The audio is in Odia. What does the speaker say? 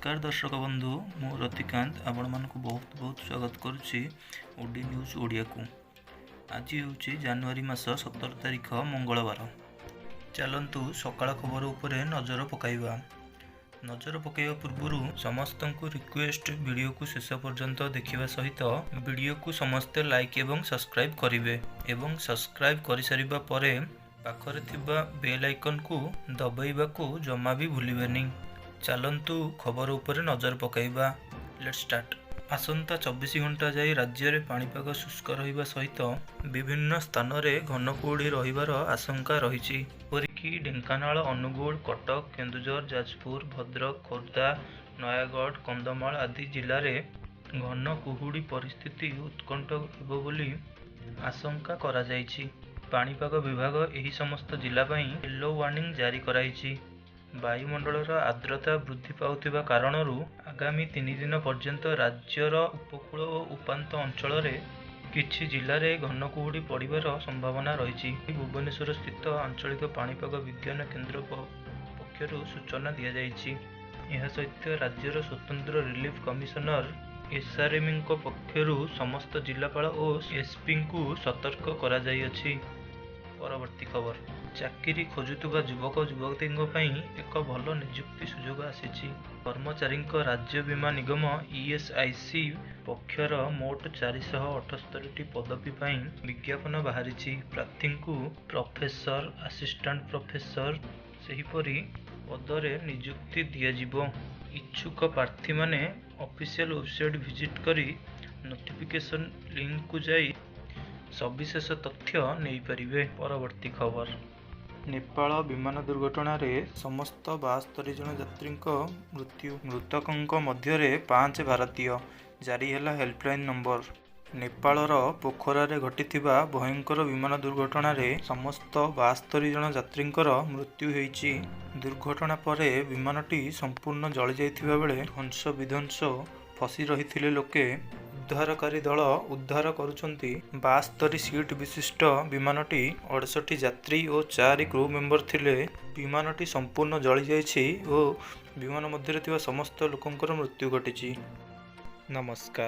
ନମସ୍କାର ଦର୍ଶକ ବନ୍ଧୁ, ମୁଁ ରତିକାନ୍ତ ଆପଣମାନଙ୍କୁ ବହୁତ ବହୁତ ସ୍ୱାଗତ କରୁଛି ଓଡି ନ୍ୟୁଜ୍ ଓଡ଼ିଆକୁ। ଆଜି ହେଉଛି ଜାନୁଆରୀ ମାସ 17 ତାରିଖ, ମଙ୍ଗଳବାର। ଚାଲନ୍ତୁ, ସକାଳ ଖବର ଉପରେ ନଜର ପକାଇବା। ନଜର ପକାଇବା ପୂର୍ବରୁ ସମସ୍ତଙ୍କୁ ରିକ୍ୱେଷ୍ଟ, ଭିଡ଼ିଓକୁ ଶେଷ ପର୍ଯ୍ୟନ୍ତ ଦେଖିବା ସହିତ ଭିଡ଼ିଓକୁ ସମସ୍ତେ ଲାଇକ୍ ଏବଂ ସବସ୍କ୍ରାଇବ୍ କରିବେ ଏବଂ ସବସ୍କ୍ରାଇବ୍ କରିସାରିବା ପରେ ପାଖରେ ଥିବା ବେଲ୍ ଆଇକନ୍କୁ ଦବାଇବାକୁ ଜମା ବି ଭୁଲିବେନି। ଚାଲନ୍ତୁ, ଖବର ଉପରେ ନଜର ପକାଇବା। Let's start. ଆସନ୍ତା 24 ଘଣ୍ଟା ଯାଇ ରାଜ୍ୟରେ ପାଣିପାଗ ଶୁଷ୍କ ରହିବା ସହିତ ବିଭିନ୍ନ ସ୍ଥାନରେ ଘନ କୁହୁଡ଼ି ରହିବାର ଆଶଙ୍କା ରହିଛି। ଏପରିକି ଢେଙ୍କାନାଳ, ଅନୁଗୁଳ, କଟକ, କେନ୍ଦୁଝର, ଯାଜପୁର, ଭଦ୍ରକ, ଖୋର୍ଦ୍ଧା, ନୟାଗଡ଼, କନ୍ଧମାଳ ଆଦି ଜିଲ୍ଲାରେ ଘନ କୁହୁଡ଼ି ପରିସ୍ଥିତି ଉତ୍କଟ ହେବ ବୋଲି ଆଶଙ୍କା କରାଯାଇଛି। ପାଣିପାଗ ବିଭାଗ ଏହି ସମସ୍ତ ଜିଲ୍ଲା ପାଇଁ ୟେଲୋ ୱାର୍ଣ୍ଣିଂ ଜାରି କରାଇଛି। ବାୟୁମଣ୍ଡଳର ଆର୍ଦ୍ରତା ବୃଦ୍ଧି ପାଉଥିବା କାରଣରୁ ଆଗାମୀ 3 ଦିନ ପର୍ଯ୍ୟନ୍ତ ରାଜ୍ୟର ଉପକୂଳ ଓ ଉପାନ୍ତ ଅଞ୍ଚଳରେ କିଛି ଜିଲ୍ଲାରେ ଘନ କୁହୁଡ଼ି ପଡ଼ିବାର ସମ୍ଭାବନା ରହିଛି, ଭୁବନେଶ୍ୱରସ୍ଥିତ ଆଞ୍ଚଳିକ ପାଣିପାଗ ବିଜ୍ଞାନ କେନ୍ଦ୍ର ପକ୍ଷରୁ ସୂଚନା ଦିଆଯାଇଛି। ଏହା ସହିତ ରାଜ୍ୟର ସ୍ୱତନ୍ତ୍ର ରିଲିଫ କମିଶନର, ଏସ୍ଆର୍ସିଙ୍କ ପକ୍ଷରୁ ସମସ୍ତ ଜିଲ୍ଲାପାଳ ଓ ଏସ୍ପିଙ୍କୁ ସତର୍କ କରାଯାଇଅଛି। ପରବର୍ତ୍ତୀ ଖବର। ଚାକିରି ଖୋଜୁଥିବା ଯୁବକ ଯୁବତୀଙ୍କ ପାଇଁ ଏକ ଭଲ ନିଯୁକ୍ତି ସୁଯୋଗ ଆସିଛି। କର୍ମଚାରୀଙ୍କ ରାଜ୍ୟ ବୀମା ନିଗମ, ଇଏସ୍ଆଇସି ପକ୍ଷରୁ ମୋଟ 478ଟି ପଦବୀ ପାଇଁ ବିଜ୍ଞାପନ ବାହାରିଛି। ପ୍ରାର୍ଥୀଙ୍କୁ ପ୍ରଫେସର, ଆସିଷ୍ଟାଣ୍ଟ ପ୍ରଫେସର ସେହିପରି ପଦରେ ନିଯୁକ୍ତି ଦିଆଯିବ। ଇଚ୍ଛୁକ ପ୍ରାର୍ଥୀମାନେ ଅଫିସିଆଲ ୱେବସାଇଟ୍ ଭିଜିଟ୍ କରି ନୋଟିଫିକେସନ୍ ଲିଙ୍କକୁ ଯାଇ ସବିଶେଷ ତଥ୍ୟ ନେଇପାରିବେ। ପରବର୍ତ୍ତୀ ଖବର। ନେପାଳ ବିମାନ ଦୁର୍ଘଟଣାରେ ସମସ୍ତ 72 ଜଣ ଯାତ୍ରୀଙ୍କ ମୃତ୍ୟୁ। ମୃତକଙ୍କ ମଧ୍ୟରେ ପାଞ୍ଚ ଭାରତୀୟ। ଜାରି ହେଲା ହେଲ୍ପଲାଇନ୍ ନମ୍ବର। ନେପାଳର ପୋଖରାରେ ଘଟିଥିବା ଭୟଙ୍କର ବିମାନ ଦୁର୍ଘଟଣାରେ ସମସ୍ତ 72 ଜଣ ଯାତ୍ରୀଙ୍କର ମୃତ୍ୟୁ ହୋଇଛି। ଦୁର୍ଘଟଣା ପରେ ବିମାନଟି ସମ୍ପୂର୍ଣ୍ଣ ଜଳିଯାଇଥିବା ବେଳେ ଧ୍ୱଂସବିଧ୍ୱଂସ ଫସି ରହିଥିଲେ ଲୋକେ। ଉଦ୍ଧାରକାରୀ ଦଳ ଉଦ୍ଧାର କରୁଛନ୍ତି। 72 ସିଟ୍ ବିଶିଷ୍ଟ ବିମାନଟି 68 ଯାତ୍ରୀ ଓ ଚାରି କ୍ରୁ ମେମ୍ବର ଥିଲେ। ବିମାନଟି ସମ୍ପୂର୍ଣ୍ଣ ଜଳିଯାଇଛି ଓ ବିମାନ ମଧ୍ୟରେ ଥିବା ସମସ୍ତ ଲୋକଙ୍କର ମୃତ୍ୟୁ ଘଟିଛି। ନମସ୍କାର।